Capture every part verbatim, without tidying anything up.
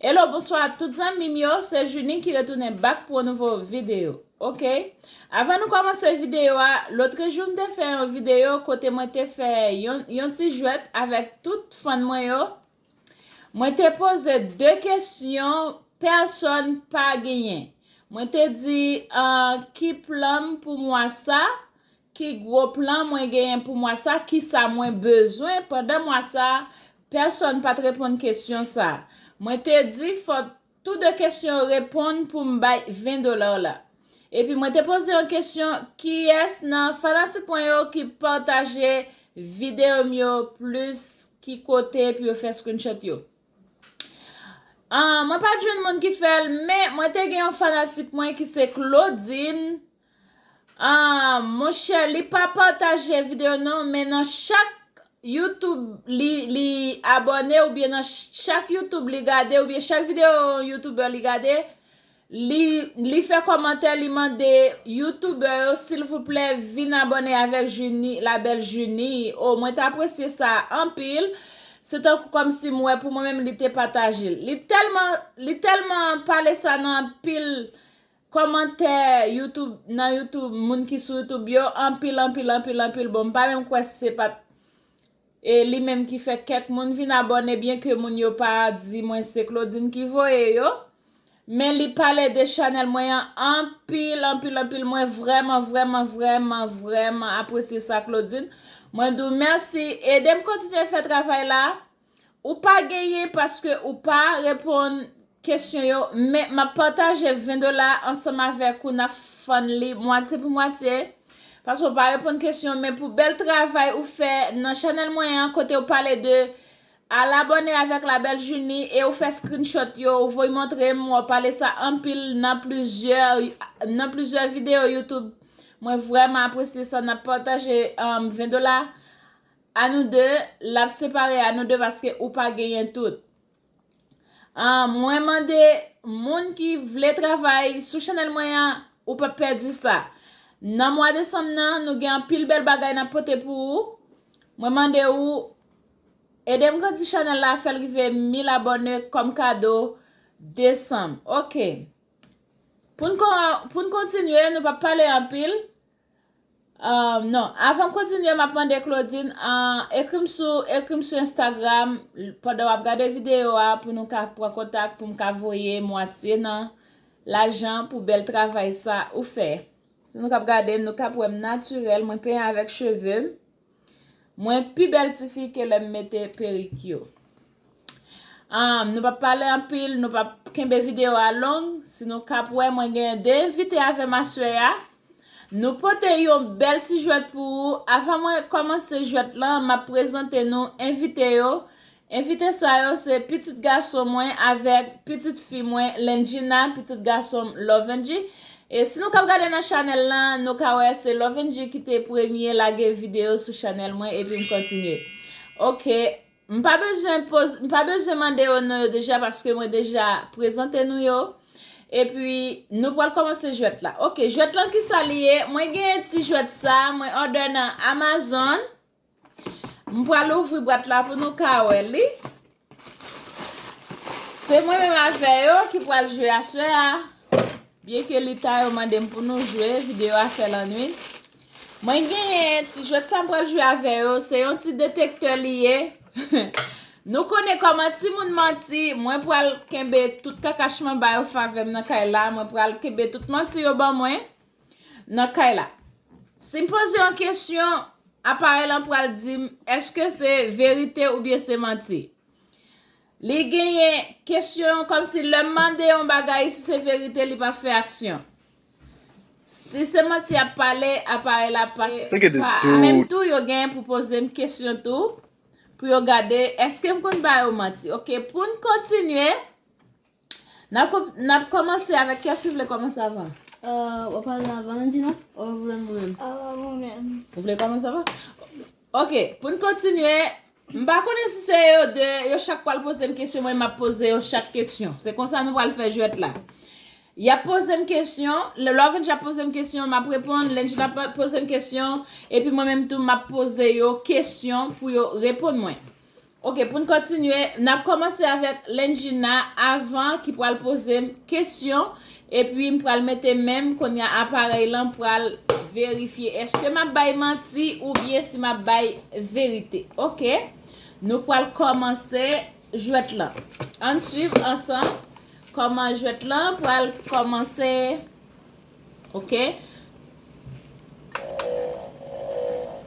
Hello, bonswa tout zanmi m yo, se Junie ki retounen back pou yon nouvo videyo, ok? Avan nou kòmanse videyo a, lotrejou m te fè yon videyo kote mwen te fè yon, yon ti jwèt avèk tout fan mwen yo. Mwen te poze de kesyon pèsòn pa genyen. Mwen te di, ah, ki plan m pou mwa sa? Ki gwo plan mwen genyen pou mwa sa? Kisa mwen bezwen pandan mwa sa? Pèsòn pa t reponn kesyon sa. Mwen te di fò tou de kesyon yo reponn pou m bay ven dola la. Epi mwen te poze yon kesyon, kiyès nan fanatik mwen yo ki pataje videyo m yo plis, ki kote pou yo fè screenshot yo? Ah, mwen pa t jwenn moun ki fè l, men mwen te gen yon fanatik mwen ki se Claudine. Ah, monchè, li pa pataje videyo non, men nan chak YouTube li, li abòne, oubyen nan ch-, chak YouTube li gade, oubyen chak videyo YouTuber li gade, li, li fè kòmantè, li mande YouTuber yo, silvouplè, vin abòne avèk Junie, la belle Junie. Oh, mwen t apresye sa anpil. Se tankou kòmsi m wè pou mwen menm li te pataje l. Li tèlman, li tèlman pale sa nan anpil kòmantè YouTube, nan YouTube, moun ki sou YouTube yo, anpil, anpil, anpil, anpil. Bon, m pa menm kwè si se pa t, e, li menm ki fè kèk moun vin abòne, byen ke moun yo pa di mwen se Claudine ki voye yo. Men li pale de chanèl mwen an anpil, anpil, anpil. Mwen vrèman, vrèman, vrèman, vrèman apresye sa, Claudine. Mwen di w mèsi. Ede m kontinye fè travay la. Ou pa genyen paske ou pa reponn kesyon yo, men m ap pataje ven dola ansanm avèk ou, n ap fann li mwatye pou mwatye. Paske ou pa reponn kesyon, men pou bèl travay ou fè nan chanèl mwen an, kote ou pale de al abòne avèk la belle Junie e ou fè screenshot yo, ou voye montre m, w ap pale sa anpil nan plizyè, nan plizyè videyo YouTube. Mwen vrèman apresye sa, n ap pataje, um, ven dola. A nou de, l ap separe a nou de paske ou pa genyen tout. Ah, mwen mande moun ki vle travay sou chanèl mwen an, ou p ap pèdi sa. Nan mwa desanm nan, nou gen anpil bèl bagay n ap pote pou ou. Mwen mande ou ede m grandi chanèl la, fè l rive mil abòne kòm kado desanm. Ok. Pou n kon-, pou n kontinye, nou p ap pale anpil. Ah, non, avan m kontinye, m ap mande Claudine, ah, ekri m sou, ekri m sou Instagram pandan w ap gade videyo a pou nou ka pran kontak, pou m ka voye mwatye nan lajan pou bèl travay sa ou fè. Si nou k ap gade m, nou k ap wè m natirèl, mwen penyen avèk cheve m. Mwen pi bèl tifi ke lè m mete perik yo. Ah, nou p ap pale anpil, nou p ap kenbe videyo a long. Si nou k ap wè, mwen gen de envite avè m aswè a. Nou pote yon bèl ti jwèt pou ou. Avan mwen kòmanse jwèt lan, m ap prezante nou envite yo. Envite sa yo se pitit gason mwen avèk pitit fi mwen, Lendjina, pitit gason m, Lovenji. E si nou k ap gade nan chanèl lan, nou ka wè se Lovenji ki te premye lage videyo sou chanèl mwen, epi m kontinye. Ok, m pa bezwen poz-, m pa bezwen mande yo non yo deja, paske mwen deja prezante nou yo. Epi, nou pral kòmanse jwèt la. Ok, jwèt lan kisa li ye? Mwen genyen ti jwèt sa, mwen òdè nan Amazon. M pral ouvri bwat la pou nou ka wè li. Se mwen menm avè yo ki pral jwe aswè a. Byen ke li ta, yo mande m pou nou jwe, videyo a fè lannwit. Mwen genyen ti jwèt sa m pral jwe avè yo, se yon ti detektè li ye. Nou konnen kòman timoun manti, mwen pral kenbe tout kakachman ba yo favè m nan kay la, mwen pral kenbe tout manti yo ban mwen nan kay la. Si m poze yon kesyon, aparèy lan pral di m èske se verite oubyen se manti. Li genyen kesyon kòmsi lè m mande yon bagay, si se verite, li pa fè aksyon. Si se manti ap pale, aparèy la pa, pa menm tou, yo genyen pou poze m kesyon tou, pou yo gade èske m konn ba yo manti. Ok, pou n kontinye, n ap, n ap kòmanse avèk kiyès ki vle kòmanse avan? Euh, w ap pale avan, Lendjina? Ou vle mwen menm? Avan mwen menm. Ou vle kòmanse avan? Ok, pou n kontinye, m pa konnen si se yo de, yo chak pral poze m kesyon, mwen m ap poze yo chak kesyon. Se konsa nou pral fè jwèt la. Y ap poze m kesyon, lè Lovenji ap poze m kesyon, m ap reponn, Lendjina ap poze m kesyon, epi mwen menm tou, m ap poze yo kesyon pou yo reponn mwen. Ok, pou n kontinye, n ap kòmanse avèk Lendjina avan ki pral poze m kesyon, epi m pral mete men m, kounye a aparèy lan pral verifye èske m ap bay manti oubyen si m ap bay verite. Ok, nou pral kòmanse jwèt lan. Ann swiv ansanm kòman jwèt lan pral kòmanse. Ok.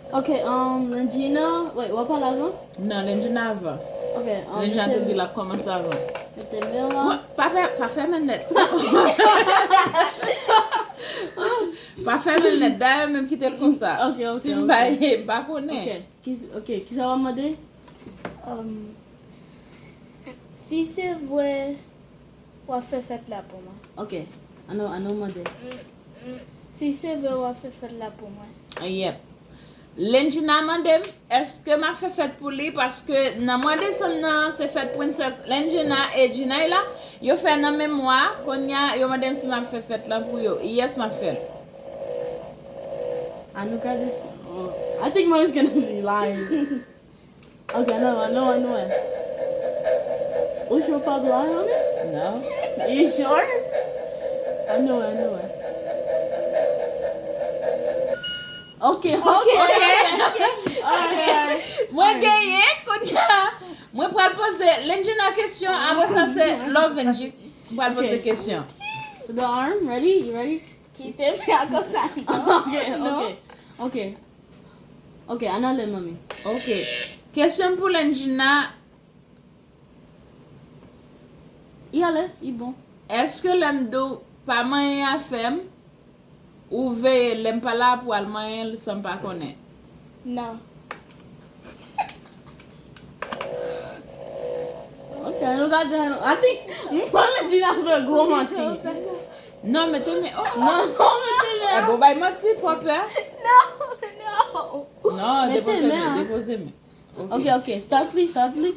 Ok, um, Lendjina, wait, w ap pale avan? Non, Lendjina avan. Ok, um, Lendjina te di l ap kòmanse avan. Mete men la. Pa fè, pa fèmen nèt. Pa fèmen nèt. Dayè menm kite l konsa. Ok, ok, Si m ok. bay, pa konnen. Ok, ki, ok, kisa w ap mande? Um, si se vre, w ap fè fèt la pou mwen. Ok, ann, ann mande. Si se vre, w ap fè fèt la pou mwen. Yep. Lendjina mande m èske m ap fè fèt pou li paske nan mwa desanm nan se fèt Princess Lendjina e Djinay la. Yo fè nan menm mwa, kounye a yo mande m si m ap fè fèt lan pou yo. Yes, m ap fè l. Ann gade si. Oh, I think Mommy's gonna be lying. Ok, ann wè, ann wè, ann wè. Ou sure w p ap lying, Mommy? Non. You sure? Ann wè, ann wè. Ok, ok, ok. Alright, alright. Mwen genyen kounye a. Mwen pral poze Lendjina kesyon, apre sa se Lovenji. Mwen pral poze Ok. Kesyon. The arm, ready? You ready? Kite m a konsa. Ok, ok, ok. Ok, ann ale, Mommy. Ok. Kesyon m pou Lendjina, I ale, i bon. Èske lè m di w pa manyen afè m, ou veye lè m pa la pou w al manyen l san m pa konnen? Non. Ok, nou gade, I think, m panse Djina fè gwo manti. Non, mete men. Oh, Non, non, mete men. E bon, bay manti, pa pè. Non, non. Non, Mete depoze men, men, hein. Depoze men. Ok. Ok, ok, start li, start li.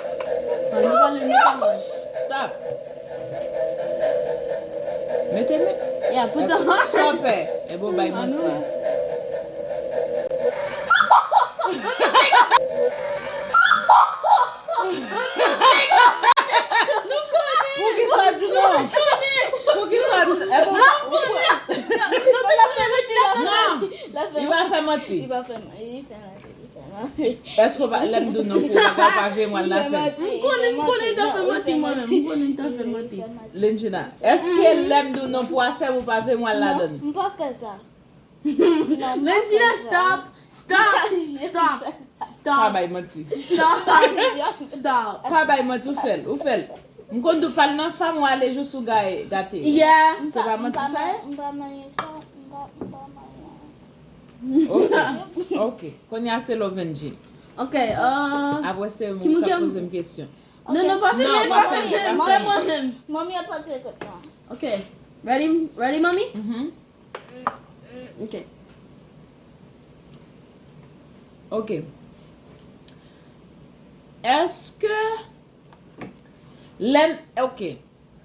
Ah, nou pale, nou pale. Stop. Mete men. Yeah, put the Sa w pè. E bon, bay Ah, non. Manti. Poukisa w di non? Poukisa w di non? E bon, ou pran. Non, li pa fè manti. Li pa fè manti. Li fè manti. Li fè manti. Èske w pa, lè m di w non pou ou, ou pa veye mwen al la fè? M konnen, m konnen li ta fè manti mwen menm. M konnen li ta fè manti. Lendjina, èske lè m di w non pou afè m, ou pa veye mwen al ladan? M pa fè sa. Lendjina, stop, stop, stop, Pa stop, bay manti. stop, stop. Pa bay manti, ou fè l, ou fè l. M konn di w pa l nan fam, ou ale jous ou gaye, gate. Yeah. Se pa manti sa ye? M pa manyen sa. M pa, m pa manyen. Ok, ok. Kounye a se Lovenji. Ok, uh, Apre se Ki ou moun k ki ap am- poze m kesyon. non, non, pa fè Non, men, pa pa fè, fè men, pa fè fè. mwen menm. Manmi ap pase kot sa. Ok, ready, ready, Mommy? Mhm. Ok. Ok. Èske lè m, ok.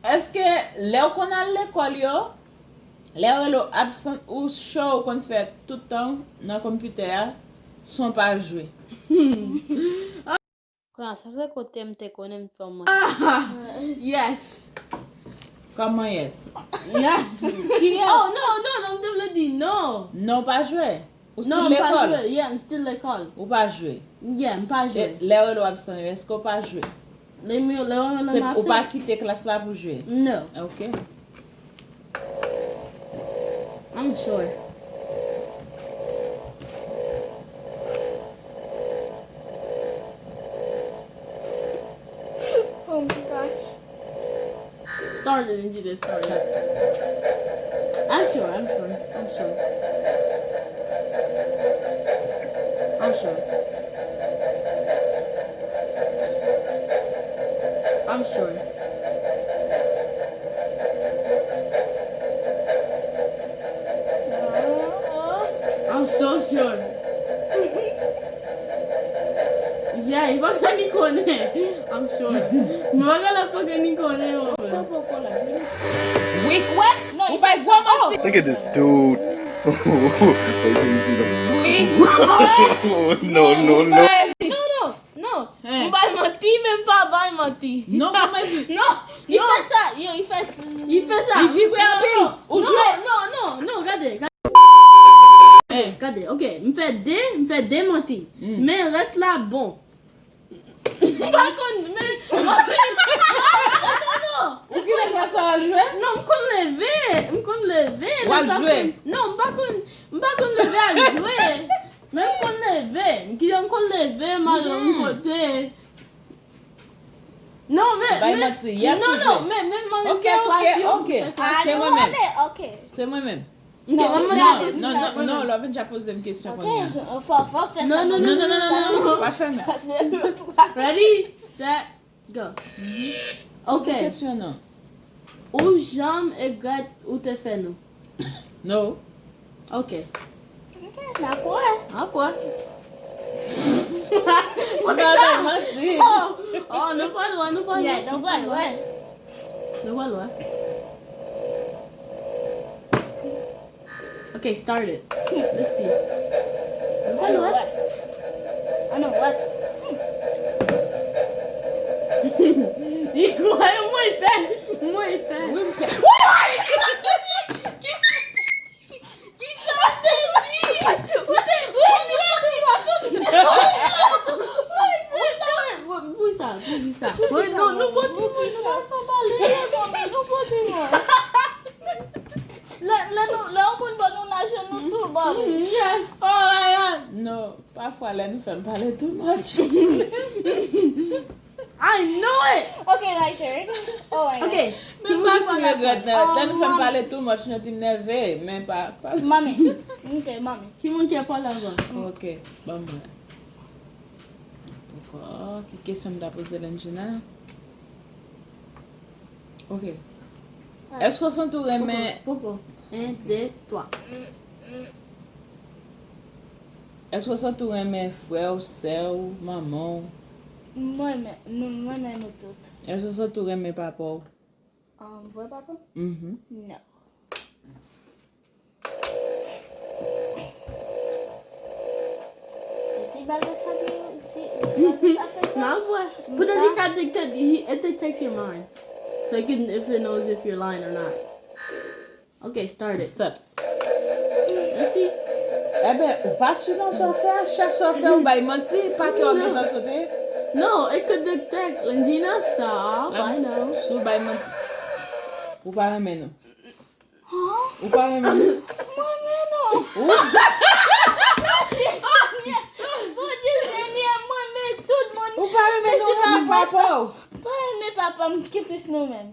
Èske lè w konn al lekòl yo, lè yo rele w absent, ou sure ou konn fè tout tan w nan konpitè a san w pa jwe? Kounye a, sa se kote m te konnen m fè mwen. Yes. Kòman yes? Yes. Ki yes? Oh, no, no, no, m te vle di no. Non, w pa jwe. Ou Non, still m pa lekòl? Jwe. Yeah, m still lekòl. Ou pa jwe? Yeah, m pa E jwe. lè yo rele w absent yo, èske w pa jwe? Lè m yo, lè yo nan Se, ou pa absent. Kite klas la pou jwe? No, Ok. I'm sure. Oh my gosh. Start it, N G, just start it. I'm sure, I'm sure, I'm sure. I'm sure. I'm sure. I'm so sure. Yeah, li pa ka ni konnen. I'm sure. Mwen pa ka la pa ka ni konnen, yo. Wi. Ou bay gwo manti. Look at this dude. Wait till you see the. Wi. No, no, no. No, no, no. Hein. M pa Manti. Non, kòman li? Non, li fè sa. Yo, li fè. Li fè sa. Li vibre anpil. Ou jwe. Non, non, non, non, gade, gade. Eh. Gade, ok, m fè de, m fè de manti. Mm. Men rès la bon. M pa konn, men. Non, non, non. Ou ki lè klas sa al jwe? Non, m konn leve. M konn leve. W al jwe? Non, m pa konn, m pa konn leve al jwe. Men m konn leve. M ki jan m konn leve, m al yon kote. Non, men. Bay manti, yes ou non, jwe? Non, men, men, men, Ok, ok, ok. Se mwen menm. Se mwen menm. Ok, mwen mande non, non, non, non, Lovin ja poze m kesyon kounye a. Ok, fò, fò fè sa. Non, non, Non, non, non, non, non, pa fè non. Sa se le twa. Ready, set, go. Ok. Poze kesyon non. Ou janm regrèt ou te fè nou? No. Ok. Ok, n ap wè. Apre. Ou pa bay manti. Oh, oh, nou pa lwen, nou pa Yeah, lwen. nou pa lwen. Nou pa lwen. Ok, start it. Let's see. Nou pa lwen. An nou wè. Li kwè mwen pè. Mwen pè. Wi, m pè. Kisa w te di? Ou te, ou te, ou te, ou te, ou te, pou sa, pou sa. Wi, nou, nou pote mwen, nou pa fè pale. Nou pote mwen. Lè, lè nou, lè yon moun ban nou lajan, nou tou ban li. Yeah. Oh my God. No, pafwa lè nou fè m pale too much. I know it. Ok, my turn. Oh my God. Ok. Men m pa fin regrèt nan lè nou fè m pale too much, nou te nève, men pa, pa. Mami. Ok, mami. Ki moun ki ap pale avan? Ok, ban mwen. Poko, ki kesyon m ta poze Lendjina? Ok. Èske w santi w renmen, Poko. Un, deux, trois. èske w santi w renmen frè w, sè w, manman w? Mwen renmen, nou, mwen renmen nou tout. Èske w santi w renmen papa w? Um, vre papa? Mhm. Non. E si bagay sa de, si, si bagay sa fè sa? Nan vre. Poutan li ka detect, he, it detects your mind. So it can, if it knows if you're lying or not. Ok, start it. Start. Let's see. Eben, ou pa si nan sa w fè, chak sa w fè, ou bay manti, pa kè w ap gentan sote. No, it could detect Lendjina, stop, I know. Si w bay manti, ou pa renmen nou. Ou pa renmen nou. Mwen renmen nou. Bondye Senyè, Bondye Senyè, mwen renmen tout moun. Ou pa renmen nou, ou renmen papa w. Pa renmen papa m, ki plis nou menm.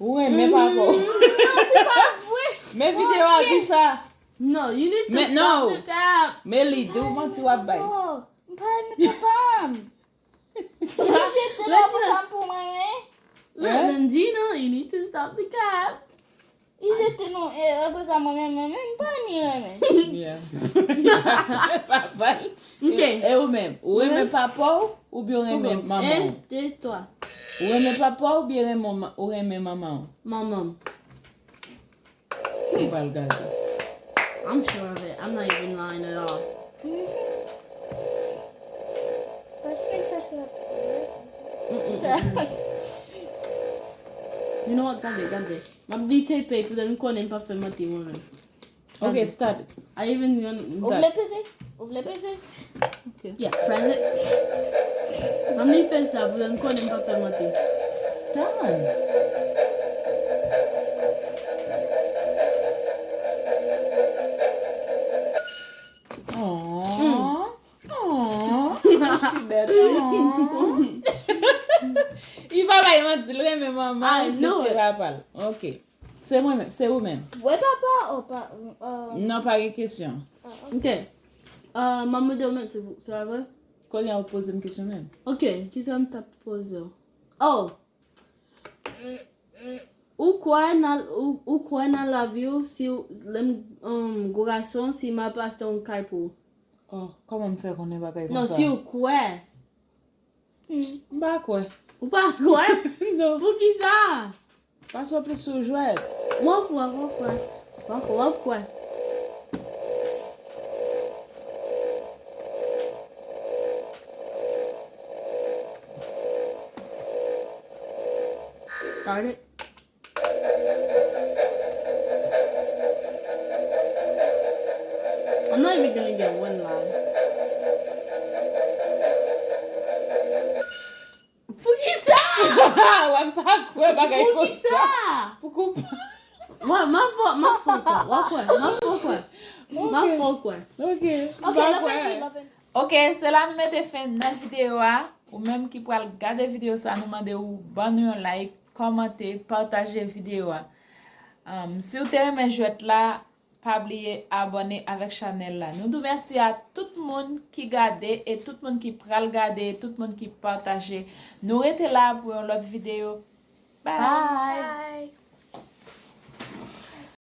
Ou renmen papa w. Non, se pa vre. Men videyo a di sa. No, you need to Men stop no. The cap. Men li di w manti w ap bay. Oh, m pa renmen papa m. Li jete lè pou sa m pou mwen renmen. Look, Lendjina, you need to stop the cap. Li jete nou, e, apre sa mwen menm, mwen menm, m pa ni renmen. Yeah. Papa l. Ok. E, e ou menm? Ou renmen papa w oubyen ou renmen Poko. Manman w? Un, deux, trois. Ou renmen papa w oubyen renmen ma- ou renmen manman w? Manman m. Ou pral gade. I'm sure of it. I'm not even lying at all. First thing first, let's Mm-mm. You know what? Gade, gade. M ap detape pou m konnen m pa fè manti mwen menm. Ok, start. I even yon Ou vle peze? Ou vle peze? Yeah, press it. Mwen li fè sa pou m konnen m pa fè manti. Tan. Aww. Aww. She dead. Aww. Li pa bay manti, l renmen manman I l know plis ke it. Papa l. Ok. Se mwen menm, se ou menm. Vre papa ou pa? Uh, Non, pa gen kesyon. Ok. Uh, m ap mande w menm, se se pa vre? Kounye a ou poze m kesyon menm. Ok, kisa m t ap poze w? Oh! Ou kwè nan, ou, ou kwè nan lavi w si w, lè m, um, gwo gason, si m ap achte yon kay pou ou? Oh, kòman m fè konnen bagay konsa? Non, si w kwè. M pa kwè. Ou pa kwè? Non. Poukisa? Paske w plis sou jwèt. Mwen kwè, mwen kwè. Mwen kwè, mwen kwè. Gade. I'm not even gonna get one line. Poukisa? Wè m pa kwè bagay Poukisa? Pou koup. Wè, m ap fò, m ap fò kwè. W ap kwè, m ap fò kwè. M ap fò kwè. Ok. Ok, love and dream, love and Ok, se la nou mete fen nan videyo a. Ou menm ki pral gade videyo sa, nou mande ou ban nou yon like, kòmante, pataje videyo a. Um, si w te renmen jwèt la, pa bliye abòne avèk chanèl la. Nou di mèsi a tout moun ki gade e tout moun ki pral gade e tout moun ki pataje. Nou rete la pou yon lòt videyo. Bye! Bye.